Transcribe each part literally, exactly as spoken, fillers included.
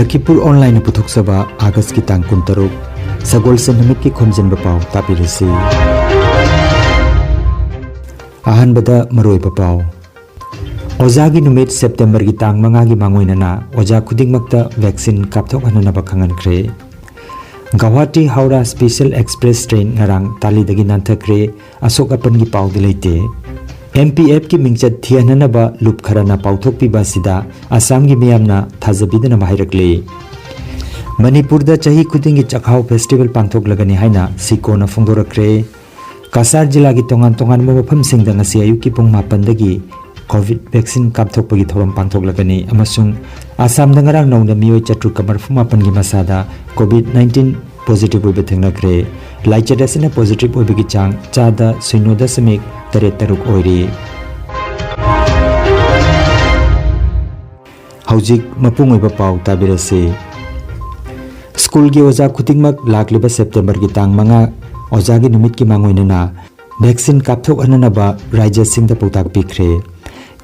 ꯂꯈꯤꯄꯨꯔ ꯑꯣꯟꯂꯥꯏꯟꯅ ꯄꯨꯊꯣꯛꯆꯕ ꯑꯥꯒꯁꯀꯤ ꯇꯥꯡ ꯀꯨꯟꯇꯔꯨꯛ, ꯁꯒꯣꯜꯁꯦꯟ ꯅꯨꯃꯤꯠꯀꯤ ꯈꯣꯝꯖꯤꯟꯕ ꯄꯥꯎ ꯇꯥꯕꯤꯔꯁꯤ꯫ ꯑꯍꯥꯟꯕꯗ ꯃꯔꯨꯑꯣꯏꯕ ꯄꯥꯎ꯫ ꯑꯣꯖꯥꯒꯤ ꯅꯨꯃꯤꯠ ꯁꯦꯞꯇꯦꯝꯕꯔꯒꯤ ꯇꯥꯡ ꯃꯉꯥꯒꯤ ꯃꯥꯡꯑꯣꯏꯅꯅ ꯑꯣꯖꯥ ꯈꯨꯗꯤꯡꯃꯛꯇ ꯚꯦꯛꯁꯤꯟ ꯀꯥꯞꯊꯣꯛꯍꯟꯅꯅꯕ ꯈꯪꯍꯟꯈ꯭ꯔꯦ꯫ ꯒꯧꯍꯥꯇꯤ ꯍꯧꯔꯥ ꯁ꯭ꯄꯦꯁꯦꯜ ꯑꯦꯛꯁꯄ꯭ꯔꯦꯁ ꯇ꯭ꯔꯦꯟ ꯉꯔꯥꯡ ꯇꯥꯂꯤꯗꯒꯤ ꯅꯥꯟꯊꯈ꯭ꯔꯦ꯫ ꯑꯁꯣꯛ ꯑꯄꯟꯒꯤ ꯄꯥꯎꯗꯤ ꯂꯩꯇꯦ꯫ ꯑꯦꯝ ꯄꯤ ꯑꯦꯐꯀꯤ ꯃꯤꯡꯆꯠ ꯊꯤꯍꯟꯅꯅꯕ ꯂꯨꯞ ꯈꯔꯅ ꯄꯥꯎꯊꯣꯛꯄꯤꯕ ꯑꯁꯤꯗ ꯑꯁꯥꯝꯒꯤ ꯃꯤꯌꯥꯝꯅ ꯊꯥꯖꯕꯤꯗꯅꯕ ꯍꯥꯏꯔꯛꯂꯤ꯫ ꯃꯅꯤꯄꯨꯔꯗ ꯆꯍꯤ ꯈꯨꯗꯤꯡꯒꯤ ꯆꯥꯛꯍꯥꯎ ꯐꯦꯁꯇꯤꯚꯦꯜ ꯄꯥꯡꯊꯣꯛꯂꯒꯅꯤ ꯍꯥꯏꯅ ꯁꯤꯀꯣꯅ ꯐꯣꯡꯗꯣꯔꯛꯈ꯭ꯔꯦ꯫ ꯀꯁꯥꯔ ꯖꯤꯂꯥꯒꯤ ꯇꯣꯉꯥꯟ ꯇꯣꯉꯥꯟꯕ ꯃꯐꯝꯁꯤꯡꯗ ꯉꯁꯤ ꯑꯌꯨꯛꯀꯤ ꯄꯨꯡ ꯃꯥꯄꯟꯗꯒꯤ ꯀꯣꯚꯤꯗ ꯚꯦꯛꯁꯤꯟ ꯀꯥꯞꯊꯣꯛꯄꯒꯤ ꯊꯧꯔꯝ ꯄꯥꯡꯊꯣꯛꯂꯒꯅꯤ ꯑꯃꯁꯨꯡ ꯑꯁꯥꯝꯗ ꯉꯔꯥꯡ ꯅꯧꯅ ꯃꯤꯑꯣꯏ ꯆꯥꯇ꯭ꯔꯨꯛꯀ ꯃꯔꯤꯐꯨ ꯃꯥꯄꯟꯒꯤ ꯃꯁꯥꯗ ꯀꯣꯚꯤꯗ ꯅꯥꯏꯟꯇꯤꯟ ꯄꯣꯖꯤꯇꯤꯚ ꯑꯣꯏꯕ ꯊꯦꯡꯅꯈ꯭ꯔꯦ꯫ ꯂꯥꯏꯆꯠ ꯑꯁꯤꯅ ꯄꯣꯖꯤꯇꯤꯚ ꯑꯣꯏꯕꯒꯤ ꯆꯥꯡ ꯆꯥꯗ ꯁꯤꯅꯣ ꯗꯁꯃꯤꯛ ꯇꯔꯦꯠ ꯇꯔꯨꯛ ꯑꯣꯏꯔꯤ꯫ ꯍꯧꯖꯤꯛ ꯃꯄꯨꯡ ꯑꯣꯏꯕ ꯄꯥꯎ ꯇꯥꯕꯤꯔꯁꯤ꯫ ꯁ꯭ꯀꯨꯜꯒꯤ ꯑꯣꯖꯥ ꯈꯨꯗꯤꯡꯃꯛ ꯂꯥꯛꯂꯤꯕ ꯁꯦꯞꯇꯦꯝꯕꯔꯒꯤ ꯇꯥꯡ ꯃꯉꯥ ꯑꯣꯖꯥꯒꯤ ꯅꯨꯃꯤꯠꯀꯤ ꯃꯥꯡꯑꯣꯏꯅꯅ ꯚꯦꯛꯁꯤꯟ ꯀꯥꯞꯊꯣꯛꯍꯟꯅꯅꯕ ꯔꯥꯏꯖ꯭ꯌꯁꯤꯡꯗ ꯄꯥꯎꯇꯥꯛ ꯄꯤꯈ꯭ꯔꯦ꯫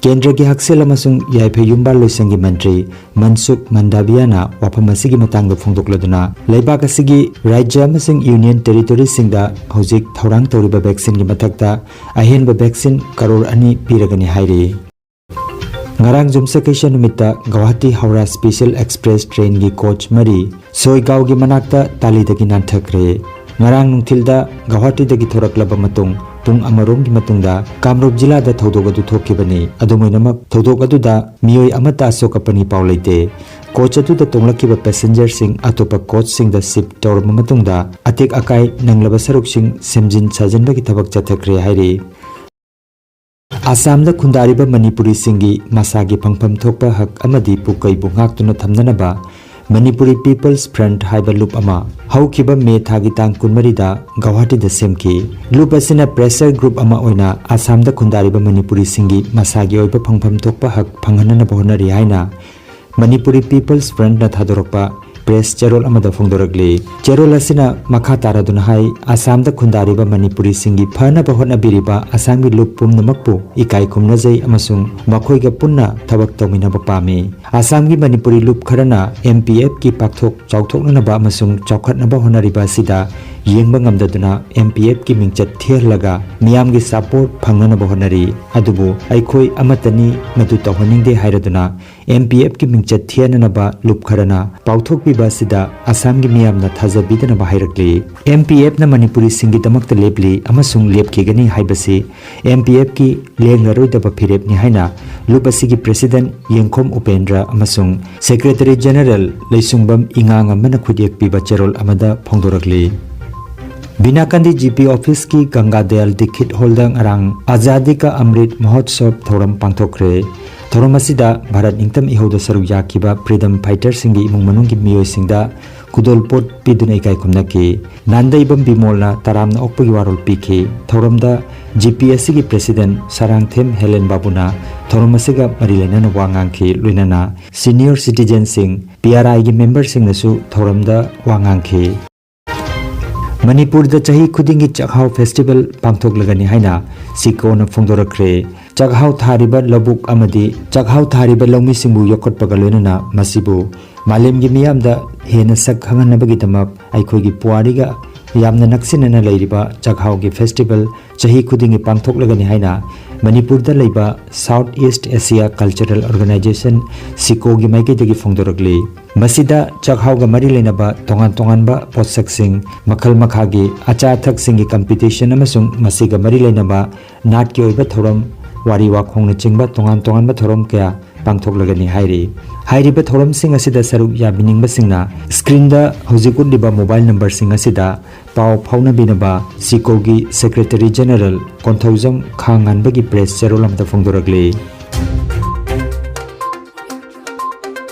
ꯀꯦꯟꯗ꯭ꯔꯒꯤ ꯍꯛꯁꯦꯜ ꯑꯃꯁꯨꯡ ꯌꯥꯏꯐ ꯌꯨꯝꯕꯥꯜ ꯂꯣꯏꯁꯪꯒꯤ ꯃꯟꯇ꯭ꯔꯤ ꯃꯟꯁꯨꯈ ꯃꯟꯗꯥꯕꯤꯌꯥꯅ ꯋꯥꯐꯝ ꯑꯁꯤꯒꯤ ꯃꯇꯥꯡꯗ ꯐꯣꯡꯗꯣꯛꯂꯗꯨꯅ, ꯂꯩꯕꯥꯛ ꯑꯁꯤꯒꯤ ꯔꯥꯏꯖ꯭ꯌ ꯑꯃꯁꯨꯡ ꯌꯨꯅꯤꯌꯟ ꯇꯦꯔꯤꯇꯣꯔꯤꯁꯤꯡꯗ ꯍꯧꯖꯤꯛ ꯊꯧꯔꯥꯡ ꯇꯧꯔꯤꯕ ꯚꯦꯛꯁꯤꯟꯒꯤ ꯃꯊꯛꯇ ꯑꯍꯦꯟꯕ ꯚꯦꯛꯁꯤꯟ ꯀꯔꯣꯔ ꯑꯅꯤ ꯄꯤꯔꯒꯅꯤ ꯍꯥꯏꯔꯤ꯫ ꯉꯔꯥꯡ ꯌꯨꯝꯁꯀꯩꯁ ꯅꯨꯃꯤꯠꯇ ꯒꯧꯍꯥꯇꯤ ꯍꯧꯔꯥ ꯁ꯭ꯄꯦꯁꯦꯜ ꯑꯦꯛꯁꯄ꯭ꯔꯦꯁ ꯇ꯭ꯔꯦꯟꯒꯤ ꯀꯣꯆ ꯃꯔꯤ ꯁꯣꯏꯒꯥꯎꯒꯤ ꯃꯅꯥꯛꯇ ꯇꯥꯂꯤꯗꯒꯤ ꯅꯥꯟꯊꯈ꯭ꯔꯦ꯫ ꯉꯔꯥꯡ ꯅꯨꯡꯊꯤꯜꯗ ꯒꯧꯍꯥꯇꯤꯗꯒꯤ ꯊꯣꯔꯛꯂꯕ ꯃꯇꯨꯡ ꯄꯨꯡ ꯑꯃꯔꯣꯝꯒꯤ ꯃꯇꯨꯡꯗ ꯀꯥꯝꯔꯨꯞ ꯖꯤꯂꯥꯗ ꯊꯧꯗꯣꯛ ꯑꯗꯨ ꯊꯣꯛꯈꯤꯕꯅꯤ꯫ ꯑꯗꯨꯝ ꯑꯣꯏꯅꯃꯛ, ꯊꯧꯗꯣꯛ ꯑꯗꯨꯗ ꯃꯤꯑꯣꯏ ꯑꯃꯠꯇ ꯑꯁꯣꯛ ꯑꯄꯟꯒꯤ ꯄꯥꯎ ꯂꯩꯇꯦ꯫ ꯀꯣꯆ ꯑꯗꯨꯗ ꯇꯣꯡꯂꯛꯈꯤꯕ ꯄꯦꯁꯦꯟꯖꯔꯁꯤꯡ ꯑꯇꯣꯞꯄ ꯀꯣꯆꯁꯤꯡꯗ ꯁꯤꯐ ꯇꯧꯔꯕ ꯃꯇꯨꯡꯗ ꯑꯇꯦꯛ ꯑꯀꯥꯏ ꯅꯪꯂꯕ ꯁꯔꯨꯛꯁꯤꯡ ꯁꯦꯝꯖꯤꯟ ꯁꯥꯖꯤꯟꯕꯒꯤ ꯊꯕꯛ ꯆꯠꯊꯈ꯭ꯔꯦ ꯍꯥꯏꯔꯤ꯫ ꯑꯁꯥꯝꯗ ꯈꯨꯟꯗꯥꯔꯤꯕ ꯃꯅꯤꯄꯨꯔꯤꯁꯤꯡꯒꯤ ꯃꯁꯥꯒꯤ ꯐꯪꯐꯝ ꯊꯣꯛꯄ ꯍꯛ ꯑꯃꯗꯤ ꯄꯨꯀꯩꯕꯨ ꯉꯥꯛꯇꯨꯅ ꯊꯝꯅꯅꯕ ꯃꯅꯤꯄꯨꯔꯤ ꯄꯤꯄꯜꯁ ꯐ꯭ꯔꯟꯠ ꯍꯥꯏꯕ ꯂꯨꯞ ꯑꯃ ꯍꯧꯈꯤꯕ ꯃꯦ ꯊꯥꯒꯤ ꯇꯥꯡ ꯀꯨꯟꯃꯔꯤꯗ ꯒꯧꯍꯥꯇꯤꯗ ꯁꯦꯝꯈꯤ꯫ ꯂꯨꯞ ꯑꯁꯤꯅ ꯄ꯭ꯔꯦꯁꯔ ꯒ꯭ꯔꯨꯞ ꯑꯃ ꯑꯣꯏꯅ ꯑꯁꯥꯝꯗ ꯈꯨꯟꯗꯥꯔꯤꯕ ꯃꯅꯤꯄꯨꯔꯤꯁꯤꯡꯒꯤ ꯃꯁꯥꯒꯤ ꯑꯣꯏꯕ ꯐꯪꯐꯝ ꯊꯣꯛꯄ ꯍꯛ ꯐꯪꯍꯟꯅꯅꯕ ꯍꯣꯠꯅꯔꯤ ꯍꯥꯏꯅ ꯃꯅꯤꯄꯨꯔꯤ ꯄꯤꯄꯜꯁ ꯐ꯭ꯔꯟꯠꯅ ꯊꯥꯗꯣꯔꯛꯄ ꯄ꯭ꯔꯦꯁ ꯆꯦꯔꯣꯜ ꯑꯃꯗ ꯐꯣꯡꯗꯣꯔꯛꯂꯤ꯫ ꯆꯦꯔꯣꯜ ꯑꯁꯤꯅ ꯃꯈꯥ ꯇꯥꯔꯗꯨꯅ ꯍꯥꯏ, ꯑꯁꯥꯝꯗ ꯈꯨꯟꯗꯥꯔꯤꯕ ꯃꯅꯤꯄꯨꯔꯤꯁꯤꯡꯒꯤ ꯐꯅꯕ ꯍꯣꯠꯅꯕꯤꯔꯤꯕ ꯑꯁꯥꯝꯒꯤ ꯂꯨꯞ ꯄꯨꯝꯅꯃꯛꯄꯨ ꯏꯀꯥꯏ ꯈꯨꯝꯅꯖꯩ ꯑꯃꯁꯨꯡ ꯃꯈꯣꯏꯒ ꯄꯨꯟꯅ ꯊꯕꯛ ꯇꯧꯃꯤꯟꯅꯕ ꯄꯥꯝꯃꯤ꯫ ꯑꯁꯥꯝꯒꯤ ꯃꯅꯤꯄꯨꯔꯤ ꯂꯨꯞ ꯈꯔꯅ ꯑꯦꯝ ꯄꯤ ꯑꯦꯐꯀꯤ ꯄꯥꯛꯊꯣꯛ ꯆꯥꯎꯊꯣꯛꯅꯅꯕ ꯑꯃꯁꯨꯡ ꯆꯥꯎꯈꯠꯅꯕ ꯍꯣꯠꯅꯔꯤꯕ ꯑꯁꯤꯗ ꯌꯦꯡꯕ ꯉꯝꯗꯗꯨꯅ ꯑꯦꯝ ꯄꯤ ꯑꯦꯐꯀꯤ ꯃꯤꯡꯆꯠ ꯊꯤꯍꯜꯂꯒ ꯃꯤꯌꯥꯝꯒꯤ ꯁꯄꯣꯔꯠ ꯐꯪꯅꯅꯕ ꯍꯣꯠꯅꯔꯤ꯫ ꯑꯗꯨꯕꯨ ꯑꯩꯈꯣꯏ ꯑꯃꯠꯇꯅꯤ, ꯃꯗꯨ ꯇꯧꯍꯟꯅꯤꯡꯗꯦ ꯍꯥꯏꯔꯗꯨꯅ ꯑꯦꯝ ꯄꯤ ꯑꯦꯐꯀꯤ ꯃꯤꯡꯆꯠ ꯊꯤꯍꯟꯅꯅꯕ ꯂꯨꯞ ꯈꯔꯅ ꯄꯥꯎꯊꯣꯛꯄꯤꯕ ꯑꯁꯤꯗ ꯑꯁꯥꯝꯒꯤ ꯃꯤꯌꯥꯝꯅ ꯊꯥꯖꯕꯤꯗꯅꯕ ꯍꯥꯏꯔꯛꯂꯤ꯫ ꯑꯦꯝ ꯄꯤ ꯑꯦꯐꯅ ꯃꯅꯤꯄꯨꯔꯤꯁꯤꯡꯒꯤꯗꯃꯛꯇ ꯂꯦꯞꯂꯤ ꯑꯃꯁꯨꯡ ꯂꯦꯞꯈꯤꯒꯅꯤ ꯍꯥꯏꯕꯁꯤ ꯑꯦꯝ ꯄꯤ ꯑꯦꯐꯀꯤ ꯂꯦꯡꯂꯔꯣꯏꯗꯕ ꯐꯤꯔꯦꯞꯅꯤ ꯍꯥꯏꯅ ꯂꯨꯞ ꯑꯁꯤꯒꯤ ꯄ꯭ꯔꯦꯁꯤꯗꯦꯟꯠ ꯌꯦꯡꯈꯣꯝ ꯎꯄꯦꯟꯗ꯭ꯔ ꯑꯃꯁꯨꯡ ꯁꯦꯀ꯭ꯔꯦꯇꯔꯤ ꯖꯦꯅꯔꯦꯜ ꯂꯩꯁꯨꯡꯕꯝ ꯏꯉꯥꯉꯝꯕꯅ ꯈꯨꯠꯌꯦꯛ ꯄꯤꯕ ꯆꯦꯔꯣꯜ ꯑꯃꯗ ꯐꯣꯡꯗꯣꯔꯛꯂꯤ꯫ ꯕꯤꯅꯥꯀꯥꯟꯗꯤ ꯖꯤ ꯄꯤ ꯑꯣꯐꯤꯁꯀꯤ ꯒꯪꯒꯥ ꯗꯌꯥꯜ ꯗꯤꯛꯈꯤꯠ ꯍꯣꯜꯗ ꯉꯔꯥꯡ ꯑꯖꯥꯗꯤ ꯀꯥ ꯑꯃ꯭ꯔꯤꯠ ꯃꯍꯣꯠꯁꯣꯕ ꯊꯧꯔꯝ ꯄꯥꯡꯊꯣꯛꯈ꯭ꯔꯦ꯫ ꯊꯧꯔꯝ ꯑꯁꯤꯗ ꯚꯥꯔꯠ ꯅꯤꯡꯇꯝ ꯏꯍꯧꯗ ꯁꯔꯨꯛ ꯌꯥꯈꯤꯕ ꯐ꯭ꯔꯤꯗꯝ ꯐꯥꯏꯇꯔꯁꯤꯡꯒꯤ ꯏꯃꯨꯡ ꯃꯅꯨꯡꯒꯤ ꯃꯤꯑꯣꯏꯁꯤꯡꯗ ꯈꯨꯗꯣꯜꯄꯣꯠ ꯄꯤꯗꯨꯅ ꯏꯀꯥꯏ ꯈꯨꯝꯅꯈꯤ꯫ ꯅꯥꯟꯗꯩꯕꯝ ꯕꯤꯃꯣꯜꯅ ꯇꯔꯥꯝꯅ ꯑꯣꯛꯄꯒꯤ ꯋꯥꯔꯣꯜ ꯄꯤꯈꯤ꯫ ꯊꯧꯔꯝꯗ ꯖꯤ ꯄꯤ ꯑꯦꯁ ꯁꯤꯒꯤ ꯄ꯭ꯔꯦꯁꯤꯗꯦꯟꯠ ꯁꯔꯥꯡꯊꯦꯝ ꯍꯦꯂꯦꯟ ꯕꯥꯕꯨꯅ ꯊꯧꯔꯝ ꯑꯁꯤꯒ ꯃꯔꯤ ꯂꯩꯅꯅ ꯋꯥ ꯉꯥꯡꯈꯤ꯫ ꯂꯣꯏꯅꯅ ꯁꯤꯅꯤꯌꯔ ꯁꯤꯇꯤꯖꯦꯟꯁꯤꯡ, ꯄꯤ ꯑꯥꯔ ꯑꯥꯏꯒꯤ ꯃꯦꯝꯕꯔꯁꯤꯡꯅꯁꯨ ꯊꯧꯔꯝꯗ ꯋꯥ ꯉꯥꯡꯈꯤ꯫ ꯃꯅꯤꯄꯨꯔꯗ ꯆꯍꯤ ꯈꯨꯗꯤꯡꯒꯤ ꯆꯥꯛꯍꯥꯎ ꯐꯦꯁꯇꯤꯚꯦꯜ ꯄꯥꯡꯊꯣꯛꯂꯒꯅꯤ ꯍꯥꯏꯅ ꯁꯤꯀꯣꯅ ꯐꯣꯡꯗꯣꯔꯛꯈ꯭ꯔꯦ꯫ ꯆꯥꯛꯍꯥꯎ ꯊꯥꯔꯤꯕ ꯂꯧꯕꯨꯛ ꯑꯃꯗꯤ ꯆꯥꯛꯍꯥꯎ ꯊꯥꯔꯤꯕ ꯂꯧꯃꯤꯁꯤꯡꯕꯨ ꯌꯣꯛꯈꯠꯄꯒ ꯂꯣꯏꯅꯅ ꯃꯁꯤꯕꯨ ꯃꯥꯂꯦꯝꯒꯤ ꯃꯤꯌꯥꯝꯗ ꯍꯦꯟꯅ ꯁꯛ ꯈꯪꯍꯟꯅꯕꯒꯤꯗꯃꯛ ꯑꯩꯈꯣꯏꯒꯤ ꯄꯨꯋꯥꯔꯤꯒ ꯌꯥꯝꯅ ꯅꯛꯁꯤꯟꯅꯅ ꯂꯩꯔꯤꯕ ꯆꯥꯛꯍꯥꯎꯒꯤ ꯐꯦꯁꯇꯤꯚꯦꯜ ꯆꯍꯤ ꯈꯨꯗꯤꯡꯒꯤ ꯄꯥꯡꯊꯣꯛꯂꯒꯅꯤ ꯍꯥꯏꯅ ꯃꯅꯤꯄꯨꯔꯗ ꯂꯩꯕ south east Asia cultural organisation, ꯁꯤꯀꯣꯒꯤ ꯃꯥꯏꯀꯩꯗꯒꯤ ꯐꯣꯡꯗꯣꯔꯛꯂꯤ꯫ ꯃꯁꯤꯗ ꯆꯥꯛꯍꯥꯎꯒ ꯃꯔꯤ ꯂꯩꯅꯕ ꯇꯣꯉꯥꯟ ꯇꯣꯉꯥꯟꯕ ꯄꯣꯠꯁꯛꯁꯤꯡ, ꯃꯈꯜ ꯃꯈꯥꯒꯤ ꯑꯆꯥ ꯑꯊꯛꯁꯤꯡꯒꯤ ꯀꯝꯄꯤꯇꯤꯁꯟ ꯑꯃꯁꯨꯡ ꯃꯁꯤꯒ ꯃꯔꯤ ꯂꯩꯅꯕ ꯅꯥꯠꯀꯤ ꯑꯣꯏꯕ ꯊꯧꯔꯝ, ꯋꯥꯔꯤ ꯋꯥꯈꯣꯡꯅꯆꯤꯡꯕ ꯇꯣꯉꯥꯟ ꯇꯣꯉꯥꯟꯕ ꯊꯧꯔꯝ ꯀꯌꯥ ꯄꯥꯡꯊꯣꯛꯂꯒꯅꯤ ꯍꯥꯏꯔꯤ꯫ ꯍꯥꯏꯔꯤꯕ ꯊꯧꯔꯝꯁꯤꯡ ꯑꯁꯤꯗ ꯁꯔꯨꯛ ꯌꯥꯕꯤꯅꯤꯡꯕꯁꯤꯡꯅ ꯁ꯭ꯀ꯭ꯔꯤꯟꯗ ꯍꯧꯖꯤꯛ ꯎꯠꯂꯤꯕ ꯃꯣꯕꯥꯏꯜ ꯅꯝꯕꯔꯁꯤꯡ ꯑꯁꯤꯗ ꯄꯥꯎ ꯐꯥꯎꯅꯕꯤꯅꯕ ꯁꯤꯀꯣꯒꯤ ꯁꯦꯀ꯭ꯔꯦꯇꯔꯤ ꯖꯦꯅꯔꯦꯜ ꯀꯣꯟꯊꯧꯖꯝ ꯈꯥꯉꯥꯟꯕꯒꯤ ꯄ꯭ꯔꯦꯁ ꯆꯦꯔꯣꯜ ꯑꯃꯗ ꯐꯣꯡꯗꯣꯔꯛꯂꯤ꯫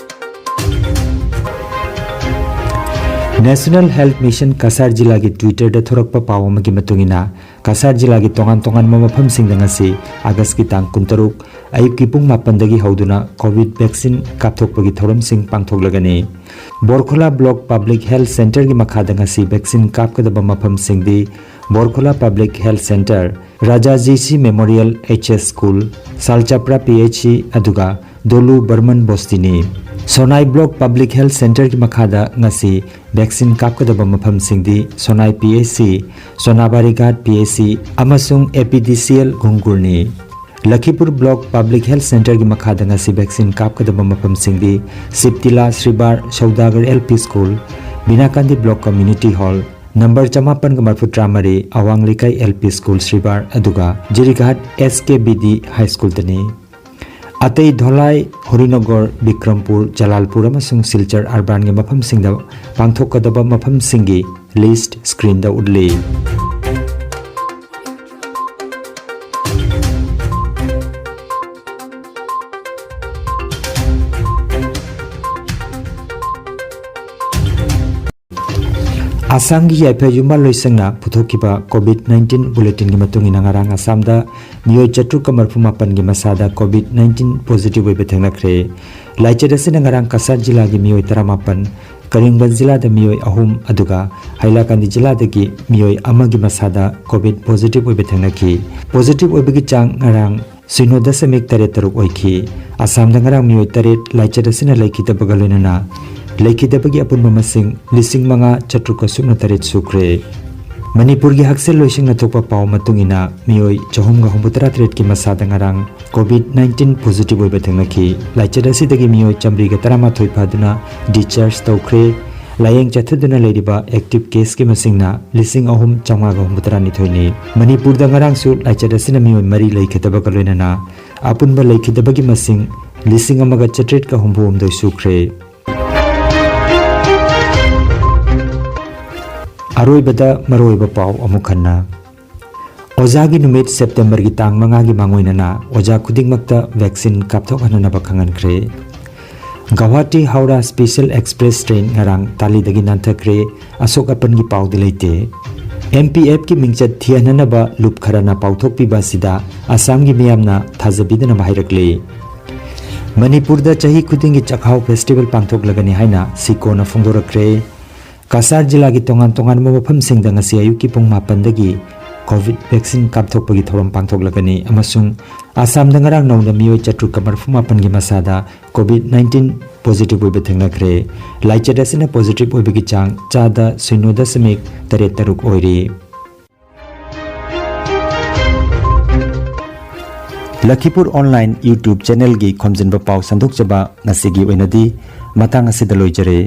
ꯅꯦꯁꯅꯦꯜ ꯍꯦꯜꯊ ꯃꯤꯁꯟ ꯀꯁꯥꯔ ꯖꯤꯂꯥꯒꯤ ꯇ꯭ꯋꯤꯇꯔꯗ ꯊꯣꯔꯛꯄ ꯄꯥꯎ ꯑꯃꯒꯤ ꯃꯇꯨꯡ ꯏꯟꯅ, ꯀꯁꯥꯔ ꯖꯤꯂꯥꯒꯤ ꯇꯣꯉꯥꯟ ꯇꯣꯉꯥꯟꯕ ꯃꯐꯝꯁꯤꯡꯗ ꯉꯁꯤ ꯑꯥꯒꯁꯀꯤ ꯇꯥꯡ ꯀꯨꯟꯇꯔꯨꯛ ꯑꯌꯨꯛꯀꯤ ꯄꯨꯡ ꯃꯥꯄꯟꯗꯒꯤ ꯍꯧꯗꯨꯅ ꯀꯣꯚꯤꯗ ꯚꯦꯛꯁꯤꯟ ꯀꯥꯞꯊꯣꯛꯄꯒꯤ ꯊꯧꯔꯝꯁꯤꯡ ꯄꯥꯡꯊꯣꯛꯂꯒꯅꯤ꯫ ꯕꯣꯔꯈꯣꯂꯥ ꯕ꯭ꯂꯣꯛ ꯄꯕ꯭ꯂꯤꯛ ꯍꯦꯜꯊ ꯁꯦꯟꯇꯔꯒꯤ ꯃꯈꯥꯗ ꯉꯁꯤ ꯚꯦꯛꯁꯤꯟ ꯀꯥꯞꯀꯗꯕ ꯃꯐꯝꯁꯤꯡꯗꯤ ꯕꯣꯔꯈꯣꯂꯥ ꯄꯕ꯭ꯂꯤꯛ ꯍꯦꯜꯊ ꯁꯦꯟꯇꯔ, ꯔꯥꯖꯥ ꯖꯤ ꯁꯤ ꯃꯦꯃꯣꯔꯤꯌꯦꯜ ꯑꯩꯆ ꯑꯦꯁ ꯁ꯭ꯀꯨꯜ, ꯁꯥꯜꯆꯥꯄ꯭ꯔꯥ ꯄꯤ ꯑꯩꯆ ꯁꯤ, ꯑꯗꯨꯒ ꯗꯣꯂꯨ ꯕꯔꯃꯟ ꯕꯣꯁꯇꯤꯅꯤ꯫ ꯁꯣꯅꯥꯏ ꯕ꯭ꯂꯣꯛ ꯄꯕ꯭ꯂꯤꯛ ꯍꯦꯜꯊ ꯁꯦꯟꯇꯔꯒꯤ ꯃꯈꯥꯗ ꯉꯁꯤ ꯚꯦꯛꯁꯤꯟ ꯀꯥꯞꯀꯗꯕ ꯃꯐꯝꯁꯤꯡꯗꯤ ꯁꯣꯅꯥꯏ P H C, ꯁꯣꯅꯥꯕꯥꯔꯤꯒꯥꯠ P H C ꯑꯃꯁꯨꯡ ꯑꯦ ꯄꯤ ꯗꯤ ꯁꯤ ꯑꯦꯜ ꯒꯨꯡꯒꯨꯔꯅꯤ꯫ ꯂꯈꯤꯄꯨꯔ ꯕ꯭ꯂꯣꯛ ꯄꯕ꯭ꯂꯤꯛ ꯍꯦꯜꯊ ꯁꯦꯟꯇꯔꯒꯤ ꯃꯈꯥꯗ ꯉꯁꯤ ꯚꯦꯛꯁꯤꯟ ꯀꯥꯞꯀꯗꯕ ꯃꯐꯝꯁꯤꯡꯗꯤ Shiptila Sribar Saudagar L P school, Binakandi block community hall, number ꯆꯃꯥꯄꯟꯒ ꯃꯔꯐꯨꯇꯔꯥ ꯃꯔꯤ ꯑꯋꯥꯡ ꯂꯩꯀꯥꯏ ꯑꯦꯜ ꯄꯤ ꯁ꯭ꯀꯨꯜ ꯁ꯭ꯔꯤꯕꯥꯔ, ꯑꯗꯨꯒ ꯖꯤꯔꯤꯘꯥꯠ ꯑꯦꯁ ꯀꯦ ꯕꯤ ꯗꯤ ꯍꯥꯏ ꯁ꯭ꯀꯨꯜꯗꯅꯤ꯫ ꯑꯇꯩ ꯙꯣꯂꯥꯏ, ꯍꯔꯤꯅꯒꯔ, ꯕꯤꯀ꯭ꯔꯝꯄꯨꯔ, ꯖꯂꯥꯜꯄꯨꯔ ꯑꯃꯁꯨꯡ ꯁꯤꯜꯆꯔ ꯑꯔꯕꯥꯟꯒꯤ ꯃꯐꯝꯁꯤꯡꯗ ꯄꯥꯡꯊꯣꯛꯀꯗꯕ ꯃꯐꯝꯁꯤꯡꯒꯤ ꯂꯤꯁ꯭ꯠ ꯁ꯭ꯀ꯭ꯔꯤꯟꯗ ꯎꯠꯂꯤ꯫ ꯑꯁꯥꯝꯒꯤ ꯌꯥꯏꯐ ꯌꯨꯝꯕꯥꯜ ꯂꯣꯏꯁꯪꯅ ꯄꯨꯊꯣꯛꯈꯤꯕ ꯀꯣꯚꯤꯗ ꯅꯥꯏꯟꯇꯤꯟ ꯕꯨꯂꯦꯇꯤꯟꯒꯤ ꯃꯇꯨꯡ ꯏꯟꯅ, ꯉꯔꯥꯡ ꯑꯁꯥꯝꯗ ꯃꯤꯑꯣꯏ ꯆꯥꯇ꯭ꯔꯨꯛꯀ ꯃꯔꯐꯨ ꯃꯥꯄꯟꯒꯤ ꯃꯁꯥꯗ ꯀꯣꯚꯤꯗ ꯅꯥꯏꯟꯇꯤꯟ ꯄꯣꯖꯤꯇꯤꯚ ꯑꯣꯏꯕ ꯊꯦꯡꯅꯈ꯭ꯔꯦ꯫ ꯂꯥꯏꯆꯠ ꯑꯁꯤꯅ ꯉꯔꯥꯡ ꯀꯁꯥꯔ ꯖꯤꯂꯥꯒꯤ ꯃꯤꯑꯣꯏ ꯇꯔꯥꯃꯥꯄꯟ, ꯀꯔꯤꯡꯕꯟ ꯖꯤꯂꯥꯗ ꯃꯤꯑꯣꯏ ꯑꯍꯨꯝ, ꯑꯗꯨꯒ ꯍꯥꯏꯂꯥꯀꯥꯟꯗꯤ ꯖꯤꯂꯥꯗꯒꯤ ꯃꯤꯑꯣꯏ ꯑꯃꯒꯤ ꯃꯁꯥꯗ ꯀꯣꯚꯤꯗ ꯄꯣꯖꯤꯇꯤꯚ ꯑꯣꯏꯕ ꯊꯦꯡꯅꯈꯤ꯫ ꯄꯣꯖꯤꯇꯤꯚ ꯑꯣꯏꯕꯒꯤ ꯆꯥꯡ ꯉꯔꯥꯡ ꯁꯤꯅꯣ ꯗꯁꯃꯤꯛ ꯇꯔꯦꯠ ꯇꯔꯨꯛ ꯑꯣꯏꯈꯤ꯫ ꯑꯁꯥꯝꯗ ꯉꯔꯥꯡ ꯃꯤꯑꯣꯏ ꯇꯔꯦꯠ ꯂꯥꯏꯆꯠ ꯑꯁꯤꯅ ꯂꯩꯈꯤꯗꯕꯒ ꯂꯣꯏꯅꯅ ꯂꯩꯈꯤꯗꯕꯒꯤ ꯑꯄꯨꯟꯕ ꯃꯁꯤꯡ ꯂꯤꯁꯤꯡ ꯃꯉꯥ ꯆꯥꯇ꯭ꯔꯨꯛꯀ ꯁꯨꯞꯅ ꯇꯔꯦꯠ ꯁꯨꯈ꯭ꯔꯦ꯫ ꯃꯅꯤꯄꯨꯔꯒꯤ ꯍꯛꯁꯦꯜ ꯂꯣꯏꯁꯪꯅ ꯊꯣꯛꯄ ꯄꯥꯎ ꯃꯇꯨꯡ ꯏꯟꯅ, ꯃꯤꯑꯣꯏ ꯆꯍꯨꯝꯒ ꯍꯨꯝꯐꯨꯇꯔꯥ ꯇꯔꯦꯠꯀꯤ ꯃꯁꯥꯗ ꯉꯔꯥꯡ ꯀꯣꯚꯤꯗ ꯅꯥꯏꯟꯇꯤꯟ ꯄꯣꯖꯤꯇꯤꯚ ꯑꯣꯏꯕ ꯊꯦꯡꯅꯈꯤ꯫ ꯂꯥꯏꯆꯠ ꯑꯁꯤꯗꯒꯤ ꯃꯤꯑꯣꯏ ꯆꯥꯃꯔꯤꯒ ꯇꯔꯥꯃꯥꯊꯣꯏ ꯐꯗꯨꯅ ꯗꯤꯁꯆꯥꯔꯖ ꯇꯧꯈ꯭ꯔꯦ꯫ ꯂꯥꯌꯦꯡ ꯆꯠꯊꯗꯨꯅ ꯂꯩꯔꯤꯕ ꯑꯦꯛꯇꯤꯚ ꯀꯦꯁꯀꯤ ꯃꯁꯤꯡꯅ ꯂꯤꯁꯤꯡ ꯑꯍꯨꯝ ꯆꯥꯃꯉꯥꯒ ꯍꯨꯝꯐꯨꯇꯔꯥꯅꯤꯊꯣꯏꯅꯤ꯫ ꯃꯅꯤꯄꯨꯔꯗ ꯉꯔꯥꯡꯁꯨ ꯂꯥꯏꯆꯠ ꯑꯁꯤꯅ ꯃꯤꯑꯣꯏ ꯃꯔꯤ ꯂꯩꯈꯤꯗꯕꯒ ꯂꯣꯏꯅꯅ ꯑꯄꯨꯟꯕ ꯂꯩꯈꯤꯗꯕꯒꯤ ꯃꯁꯤꯡ ꯂꯤꯁꯤꯡ ꯑꯃꯒ ꯆꯥꯇ꯭ꯔꯦꯠꯀ ꯍꯨꯝꯐꯨꯍꯨꯝꯗꯣꯏ ꯁꯨꯈ꯭ꯔꯦ꯫ ꯑꯔꯣꯏꯕꯗ ꯃꯔꯨꯑꯣꯏꯕ ꯄꯥꯎ ꯑꯃꯨꯛ ꯍꯟꯅ꯫ ꯑꯣꯖꯥꯒꯤ ꯅꯨꯃꯤꯠ ꯁꯦꯞꯇꯦꯝꯕꯔꯒꯤ ꯇꯥꯡ ꯃꯉꯥꯒꯤ ꯃꯥꯡꯑꯣꯏꯅꯅ ꯑꯣꯖꯥ ꯈꯨꯗꯤꯡꯃꯛꯇ ꯚꯦꯛꯁꯤꯟ ꯀꯥꯞꯊꯣꯛꯍꯟꯅꯅꯕ ꯈꯪꯍꯟꯈ꯭ꯔꯦ꯫ ꯒꯧꯍꯥꯇꯤ ꯍꯧꯔꯥ ꯁ꯭ꯄꯦꯁꯦꯜ ꯑꯦꯛꯁꯄ꯭ꯔꯦꯁ ꯇ꯭ꯔꯦꯟ ꯉꯔꯥꯡ ꯇꯥꯂꯤꯗꯒꯤ ꯅꯥꯟꯊꯈ꯭ꯔꯦ꯫ ꯑꯁꯣꯛ ꯑꯄꯟꯒꯤ ꯄꯥꯎꯗꯤ ꯂꯩꯇꯦ꯫ ꯑꯦꯝ ꯄꯤ ꯑꯦꯐꯀꯤ ꯃꯤꯡꯆꯠ ꯊꯤꯍꯟꯅꯅꯕ ꯂꯨꯞ ꯈꯔꯅ ꯄꯥꯎꯊꯣꯛꯄꯤꯕ ꯑꯁꯤꯗ ꯑꯁꯥꯝꯒꯤ ꯃꯤꯌꯥꯝꯅ ꯊꯥꯖꯕꯤꯗꯅꯕ ꯍꯥꯏꯔꯛꯂꯤ꯫ ꯃꯅꯤꯄꯨꯔꯗ ꯆꯍꯤ ꯈꯨꯗꯤꯡꯒꯤ ꯆꯥꯛꯍꯥꯎ ꯐꯦꯁꯇꯤꯚꯦꯜ ꯄꯥꯡꯊꯣꯛꯂꯒꯅꯤ ꯍꯥꯏꯅ ꯁꯤꯀꯣꯅ ꯐꯣꯡꯗꯣꯔꯛꯈ꯭ꯔꯦ꯫ ꯀꯁꯥꯔ ꯖꯤꯂꯥꯒꯤ ꯇꯣꯉꯥꯟ ꯇꯣꯉꯥꯟꯕ ꯃꯐꯝꯁꯤꯡꯗ ꯉꯁꯤ ꯑꯌꯨꯛꯀꯤ ꯄꯨꯡ ꯃꯥꯄꯟꯗꯒꯤ ꯀꯣꯚꯤꯗ ꯚꯦꯛꯁꯤꯟ ꯀꯥꯞꯊꯣꯛꯄꯒꯤ ꯊꯧꯔꯝ ꯄꯥꯡꯊꯣꯛꯂꯒꯅꯤ ꯑꯃꯁꯨꯡ ꯑꯁꯥꯝꯗ ꯉꯔꯥꯡ ꯅꯧꯅ ꯃꯤꯑꯣꯏ ꯆꯥꯇ꯭ꯔꯨꯛꯀ ꯃꯔꯤꯐꯨ ꯃꯥꯄꯟꯒꯤ ꯃꯁꯥꯗ ꯀꯣꯚꯤꯗ ꯅꯥꯏꯟꯇꯤꯟ ꯄꯣꯖꯤꯇꯤꯚ ꯑꯣꯏꯕ ꯊꯦꯡꯅꯈ꯭ꯔꯦ꯫ ꯂꯥꯏꯆꯠ ꯑꯁꯤꯅ ꯄꯣꯖꯤꯇꯤꯚ ꯑꯣꯏꯕꯒꯤ ꯆꯥꯡ ꯆꯥꯗ ꯁꯤꯅꯣ ꯗꯁꯃꯤꯛ ꯇꯔꯦꯠ ꯇꯔꯨꯛ ꯑꯣꯏꯔꯤ꯫ ꯂꯈꯤꯄꯨꯔ ꯑꯣꯟꯂꯥꯏꯟ YouTube ꯆꯦꯅꯦꯜꯒꯤ ꯈꯣꯝꯖꯤꯟꯕ ꯄꯥꯎ ꯁꯟꯗꯣꯛꯆꯕ ꯉꯁꯤꯒꯤ ꯑꯣꯏꯅꯗꯤ ꯃꯇꯥꯡ ꯑꯁꯤꯗ ꯂꯣꯏꯖꯔꯦ꯫